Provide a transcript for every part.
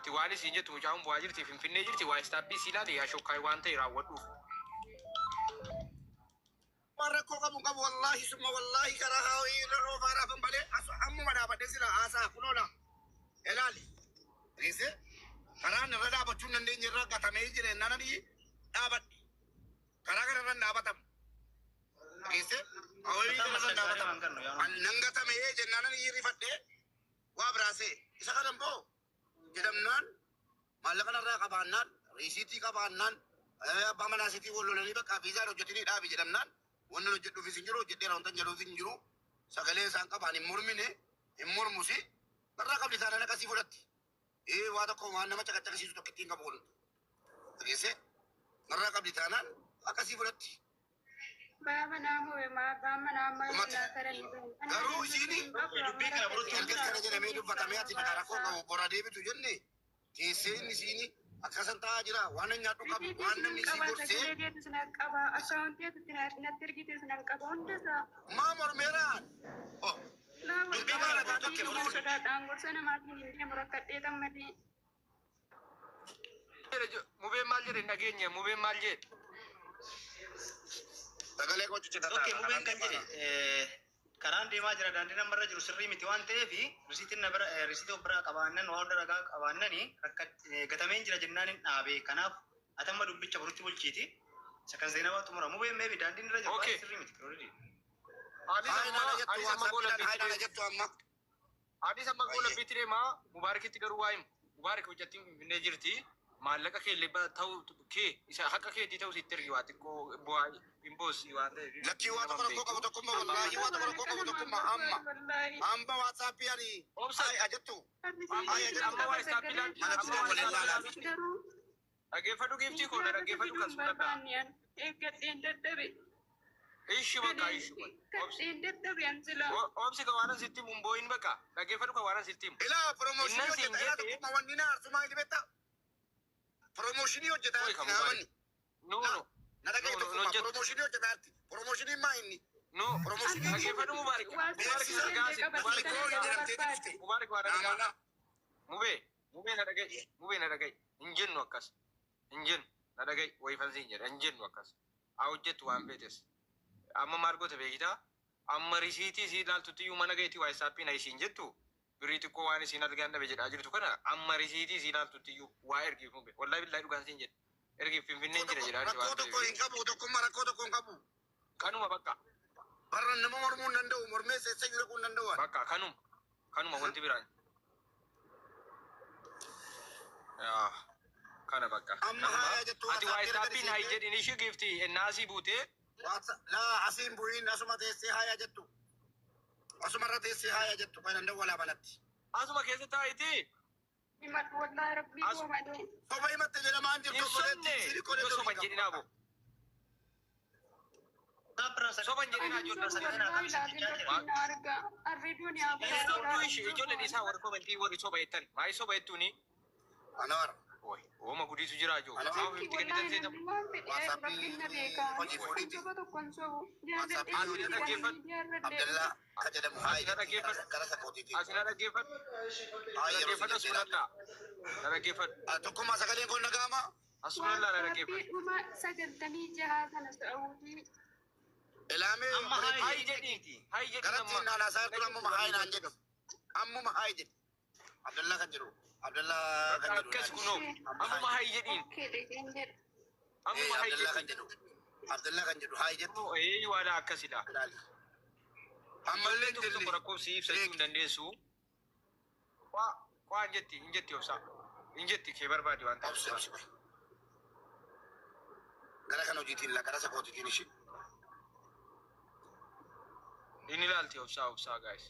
Ati waan isiin jettu mucaan bu'aa jirti, Finfinnee jirti, waa istaappii si ilaali yaa shokkaay waan ta'e raawwadhuuf. Waan rakkoo qabu hin qabu, wallaahi summa wallaahi, karaa haawii irra roofaa raafan malee ammuma dhaabadhee sila haasaa kunoola ilaali. Riise karaan irra dhaabachuu hin dandeenye irra gatamee jira nana dhaabadhe. Karaa kana irra hin dhaabatamu. Riise haawii kana irra hin dhaabatamu. Nan gatamee jennaan ani rifadhee waa biraasee isa kana immoo jedhamnaan maallaqa narraa qabaannaan, riisiitii qabaannaan, abbaa manaa isiitii wal lolanii bakka viizaan hojjetanii dhaabi jedhamnaan wanni hojjedhuufis hin jiru, hojjedheera wanta jedhuufis hin jiru. Sagalee isaan qabaan hin mormine, hin mormusi, narraa qabdi taanaan akkasii fudhatti. Waa tokko waan nama caqacaqasiisu tokko ittiin qabu kun dhageessee narraa qabdi taanaan akkasii fudhatti. Garuu isiini Dubbii kana biratti erga kana jedhamee dubbatamee ati maqaa rakkoo qabu bora deebitu jenne teessee inni isiini akkasan taa'aa jira, waan nan nyaadhu qabu, waan namni isii gorsee maa mormeeraan. Oh, dubbii kana tokko Mubeen maal jedhe hin dhageenye? Mubeen maal jedhe? Sagalee koo ciccita. Okay, mubeen kan jedhe karaan deemaa jira, daandii namarra jiru sirrii miti waan ta'eef risiitiin na bira, risiitii of biraa qabaannan, waan hunda ragaa qabaannani gatameen jira jennaan hin dhaabe. Kanaaf atamma dubbicha borutti bulchiiti. Isa kan Zeenabaa xumura. Mubeen maybe daandiin irra jiru baay'ee sirrii miti. Already. Anis Hayi amma naana jettu anis amma WhatsAppiidhaan hayi naana goolabbiitti jettu amma. Anis amma goolabbiitti deemaa. Mubaarakitti garuu waa himu. Mubaarak, hojjettiin Finfinnee jirti. Maallaqa kee illee ta'u kee isa haqa keetii ta'u sitti ergi, waa xiqqoo bu'aa hin boossi waan ta'eef Lakkii, waa nama tokko hin rakkoo qabu beektu. tokkummaa, wallaahi waa tokko rakkoo qabu tokkummaa, amma amma WhatsAppii ani Obsa hayi ajettu hayi ajettu amma waa istaappii laal manatti amma waa dawwalee istaappii laalaa. laal. Dhaggeeffadhu giiftii koo, na dhaggeeffadhu kan suudhadhaa. Ishi bakka ishi obsi obsi ka waanan sitti himu hin boo'in, bakka dhaggeeffadhu ka waanan sitti himu. Ilaa, promotion Innan siin hojjeta ilaa jedhe tokkummaa, wanni na aarsumaa inni beektaa promotion hojjeta Oi ka jirti Mubaarak. naamani. No, La no. na dhagaye No, no, tokkummaa hojjettu. promotion hojjeta jirti. Promotion maa inni No. promotion Dhaggeeffadhu Mubaarak. Mubaarak beeksisa na dhagaasi. Mubaarak na sikoo dhagaa. jedhamteeti dhufte Mubaarak waa na dhagaa. naamana. Mubee, mubee na dhaga'i. Mubee na dhaga'i. Hin jennu akkas. Hin jennu. Na dhaga'i. Wayifan siin jedha. Hin jennu akkas. Haa hojjettu waan feetes. Amma maal goota beektaa? Amma risiitii isii ilaaltutti iyyuu mana gaheetii waa isaappiin isiin jettu birrii xiqqoo waan isiin argaan dhabe jedhaa jirtu kana amma risiitii isii ilaaltutti iyyuu waa ergiif mube. Wallahi billahi dhugaan siin jedha. Ergiif, Finfinneen Rakkoo jira tokko jedhaa jirti rakkoo waan tokko ta'eef. hin qabu tokkummaa, rakkoo tokko hin qabu. Kanuma bakka. Barra nama mormuu hin danda'u, mormee seessa jiru hin danda'u ani. Bakka kanuma. Kanuma wanti biraan. Yaa, kana bakka. Amma Kanuma. haya jettu Ati waa WhatsAppii erga istaappiin hayi seentee jedhin ishii giifti ennaasii buutee Laa, asiin bu'iin, asuma teessee haya jettu. Asuma irra teessee haya jettu kan danda'u walaa balatti. Asuma keessa taa'iti. Soba himatte jedhamaan jirtu Hin obboleetti sobne. silikoo Iddoo networkii soban qabu. jedhinaa boo. Soban jedhinaa ijoollee. Sagalee naa qabsiis jechaa jira. Hin sobdu ishee, ijoolleen isaa warri komentii warri soba jettan. Maayii soba jettuuni? Anawar. Oi, ooma gudiitu jira ijoo. Anawar. Maaf itti kennitan seeta? WhatsAppii hojii fuudhiiti. WhatsAppii Ati na hojii dhaggeeffadhu. Abdallaa ka jedhamu Ati haayi na dhaggeeffadhu. gara sakootiitiin. Ati na dhaggeeffadhu. Na Haayi yeroo dhaggeeffadhu si jedhee asuma Na dhaggeeffadhu. Tokkummaa, sagaleen kun dhaga'ama. Asuma na dhaggeeffadhu. Ilaamee Amma obboleetti haayi Hayi jedhi. jedhiiti. Hayi jedhi garatti amma. naan haasaa jirtu ammuma haayi naan jedhu. Ammuma haayi jedhu. Abdallaa kan jedhu. Abdallaa kan jedhu. Akkas kunoo. Amma Ammuma haayi. hayi jedhiin. Ammuma hayi Abdallaa kan jedhiin. jedhu. Abdallaa kan jedhu haayi jettu. Kunoo ee waala akkasidha. Ilaali. Ammallee Ijoolleen tokko tokko dilli. lakkoofsi ibsachuu hin dandeessu. Waa waa hin jetti, hin jetti obsaa. Hin jetti kee barbaadi waan ta'eef. Obsi, obsi. Gara kan hojiitiin la gara sakootiitiin ishii. Inni ilaalti, obsaa, obsaa guys.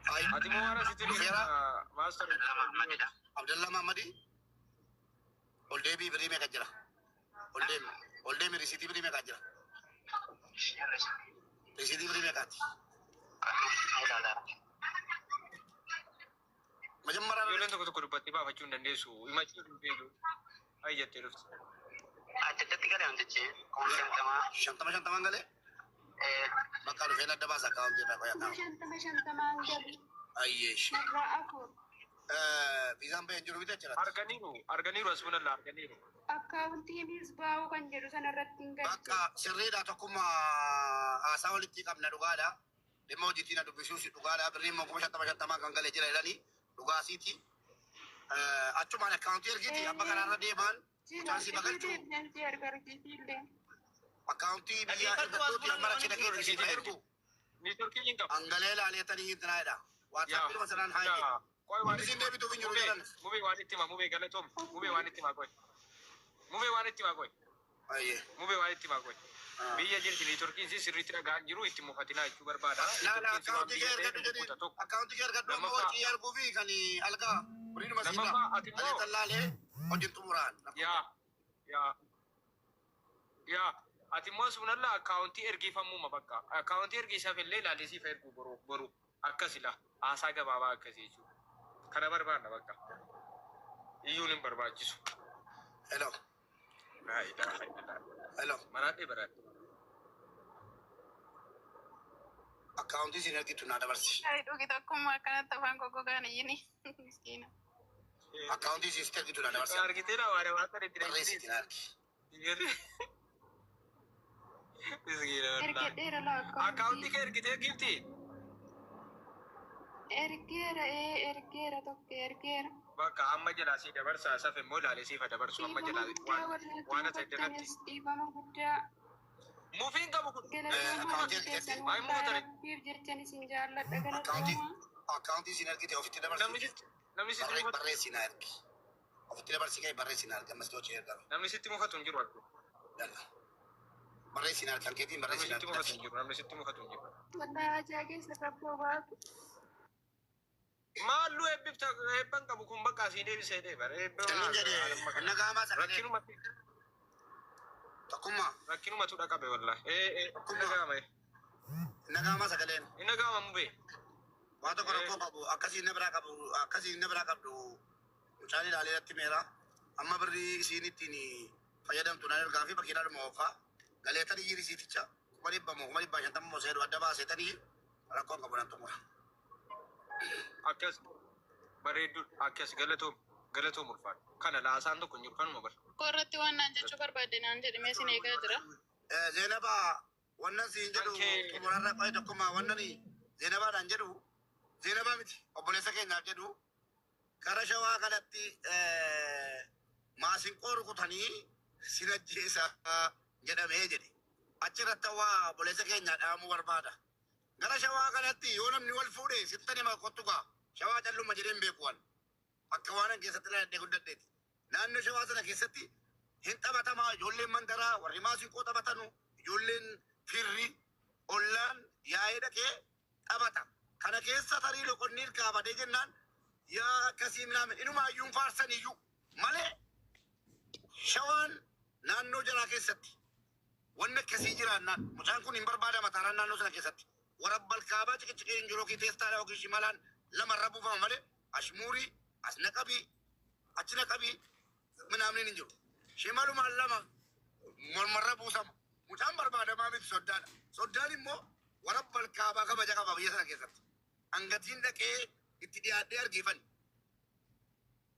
Haayi. Ati immoo waan asitti Dhufeera. Master. Abdallaa Mahammadii. Ol deebii birii meeqa jira? Ol deemi. Ol deemi, risiitii birii meeqa jira? Risiitii birii meeqaati? Majammaraa Ijoolleen tokko tokko dubbattee baafachuu hin dandeessu. Himachuu hin beeku. Hayi jettee dhufti. Addatti galee wantichi 50,000. 50 50n galee? Bakka dhufeen adda baasa akkaawuntii irraa qoya Kuma kaa'u. shantama shantamaan galu. Ayyeesh. Marraa afur. Viizaan bahee hin jiru miti achirratti. Arganiiru arganiiru asbunallah arganiiru. Akkaawuntii Misbaa'uu kan jedhu sanarratti hin galche. Bakka sirriidha tokkummaa haasaa walitti qabna dhugaadha. Dhimma hojiitiin na dubbisuus dhugaadha. Birriin immoo 50,000 50,000 kan galee jira jedhanii dhugaasiiti. Achumaan akkaawuntii ergiti amma karaarra deemaan mucaan si bagalchuu Deebi'ansi argarsiisiillee. akkaawuntii biyya Dhaggeeffadhu ergattuuti amma asbunallah rakkina keessa si ergu. Niitoorkii hin qabu. Angalee laaleetanii hin tiraayidha. Yaa. Waatsaappiin masalaan haa jedhu. Yaa. Qoy waan Wanti itti siin deebituuf hin jiru mubee jedhan. mubee waan itti hima mubee galatoom mubee waan itti hima qoy. Mubee waan itti hima qoy. Ayyee. Mubee waan itti hima qoy. Biyya jirti niitoorkiin si sirriitti dhagaan jiru itti mufatinaa jechuu barbaada. Laala Niitoorkiin si waan akkaawuntii kee biyya ta'e ergadhu jedhi. kuta tokko. Akkaawuntii kee ergadhu amma Lammaffaa hojii arguu fi kan algaa biriinuma siidha. lammaffaa ati Alee immoo tallaalee hojiin xumuraan. yaa yaa yaa ati immoo sunalla akkaawuntii ergifamuuma bakka akkaawuntii ergisaaf illee ilaalisiif ergu boru boru akkasila haasaa gabaabaa akkasii jechuudha. Kana barbaanna bakka iyyuun hin barbaachisu. Hello. Laa ilaaha illallah. Hello. Maraadhee baraadhe. Akkaawuntii siin ergitu naa dabarsi. Ay, dhugi tokkummaa akkanatti afaan goggogaan iyyini. Miskiina. Akkaawuntii siin sitti ergitu naa dabarsi. Argiteera waan waan sana itti Barreessitii dhaqsiis. na ergi. Miskiina wallaahi. Ergadheera laa Akkaawuntii akkaawuntii. kee ergitee gifti. Ergeera ee ergeera tokko ergeera. Bakka amma jalaa sii dabarsaa saf immoo ilaalee siif dabarsu amma Dhiifama jalaa guddaa waan warra waan ati jalatti. duubattanis dhiifama guddaa. Mufiin qabu kun. Galatooma Akkaawuntii hundi ergiteetti. keessan Maal wallaahi mufatare? rabbiif jechan isin jaalladha Akkaawuntii galatooma. akkaawuntii siin ergite ofitti Namni dabarsi. sitti namni sitti mufatu Barreessi naa ergi. Ofitti dabarsi ka'e barreessi naa ergi. Ammas hojii ergame. namni sitti mufatu hin jiru argu. Yalla. Barreessi naa ergi. Kan keetiin Namni barreessi naa sitti ergi. mufatu hin jiru namni sitti mufatu hin jiru. Wallaahi ajaa keessa rabboo baatu. Maalluu eebbifta eebban qabu kun bakka asii deebisee deeba. Eebba Inni jedhe inni gaamaa sagalee rakkinumatti tokkummaa rakkinumatu dhaqabe wallaahi. Ee ee inni tokkummaa gaama inni gaamaa sagaleen inni gaama mubee. waa tokko Ee rakkoo qabu akkasii inni biraa qabu akkasii inni biraa qabdu mucaan ilaalee natti meera amma birrii isiin ittiin fayyadamtu nan ergaa fi makiinaadhuma oofaa galeetanii jirisiiticha 100,000 moo 150,000 moo seeru adda baaseetanii rakkoon qabu nan xumura. Akkas bareedduu akkas galatoom galatoom ulfaadha. Kana laasaan tokko hin jiru kanuma bara. Koo irratti waan naan jechuu barbaadde naan jedhi mee sin eegaa jira. Zeenabaa wannan siin Kan jedhu kee xumurarra qo'ee tokkummaa wannan Zeenabaadhaan jedhu Zeenabaa miti obboleessa keenyaaf jedhu kara shawaa kanatti maasinqoo rukutanii sin ajjeesa jedhamee jedhe. Achirratti waa obboleessa keenya dhaamuu barbaada. Gara shawaa kanatti yoo namni wal fuudhe sitta nima kottu gaa shawaa calluma jedhee hin beeku waan. Akka waan an keessatti dhaladhee guddadheeti. Naannoo shawaa sana keessatti hin taphatamaa ijoolleen mandaraa warri maasinqoo taphatanu ijoolleen firri ollaan yaa'ee dhaqee taphata. Kana keessa tarii loqonni hirkaa badee jennaan yaa akkasii minaamin inumaayyuu hin faarsan iyyuu malee shawaan naannoo jaraa keessatti wanni akkasii jiraannaan mucaan kun hin barbaadama taanaan naannoo sana keessatti warabbal kaabaa ciqiciqee hin jiru yookiin teestaadha yookiin shimalaan lamarra buufama malee ashmuurii as naqabii achi naqabii minaamni hin jiru. Shimalumaan lama mormarra buusama. Mucaan barbaadamaa miti soddaadha. Soddaan immoo warabbal kaabaa kabaja qaba biyya sana keessatti. Hangatiin dhaqee itti dhiyaadhee argeefani.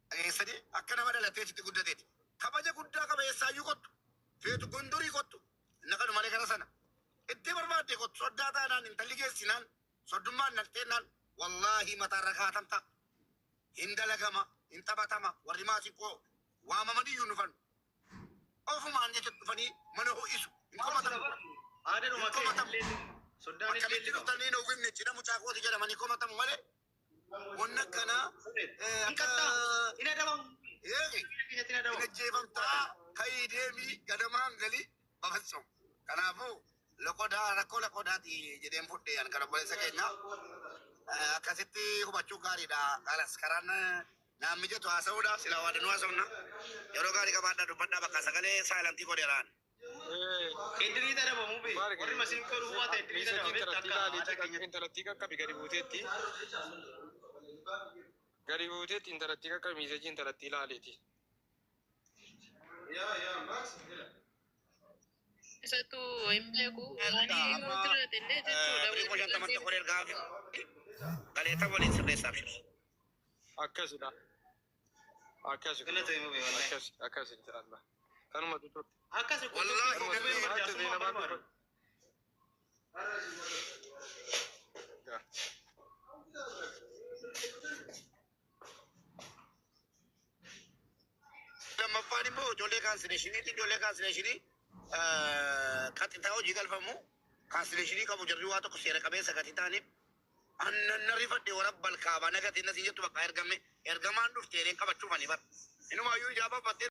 Dhageessanii akka nama dhalatee itti guddateeti. Kabaja guddaa qaba eessaayyuu kottu. Feetu gondorii kottu. Naqanu malee gara sana. Itti barbaadde kottu soddaa taanaan intalli geessinaan soddummaan naqxeennaan wallaahi mataarra kaatamta. Hin dalagama, hin taphatama, warri maasinqoo waamamanii iyyuu dhufan. Ofumaan jecha dhufanii mana ho'isu. Hin komatamu. Aadaadhuma Hin keenya komatamu. illee soddaan illee Akkamitti qaba. dhuftanii nu uwwifne cidha mucaa kooti jedhamanii komatamu malee wanni akkanaa Hin akka qaxxaamu. Hin adabamu. eegi Keenyatti hin hin adabamu. ajjeefamtaa ka'ii deemii ganamaan galii bafassoo. Kanaafuu loqodaa rakkoo loqodaati jedheen fudhe an kan obboleessa keenya akkasitti hubachuu gaariidha. Kalas karaan naan mijatu haasa'uudha silaa waa danuu haasa'unna yeroo gaarii qabaadhaa dubbadhaa bakka sagalee saayilantii godheeraan. Idiriit adabamu bee. Maal Warri masiinqoo duwwaa ta'e idiriit Miseejii adabame intalattii akka aadaa ilaaleetti keenyatti. intalattii qaqqabi gadi buuteetti. Gadi buuteetti intalattii qaqqabi miseejii intalattii ilaaleeti. Isatu hin beeku. Ani yoo jiraate illee jechuudha. Birii 50,000 tokko ergaa fi galeeta waliin sirreessaaf jiru. Akkasidha. Akkasi. Galata himuu bee wallahi. Akkas akkas inshaallah. Kanuma tuttu. Akkas Wallahi qullubbii namni- jaarsummaa barbaadu. Lammaffaan immoo ijoollee cancellationiiti. Ijoollee cancellationii qaxitaa hojii galfamu cancellationii qabu jarri waa tokko seera qabeessa gatii ta'aniif annan na rifadhe warra balkaabaa na gatii nasiin jettu bakka ergame ergamaan dhufte jedheen qabachuuf ani bara. Inumaayyuu ijaa baaffattee.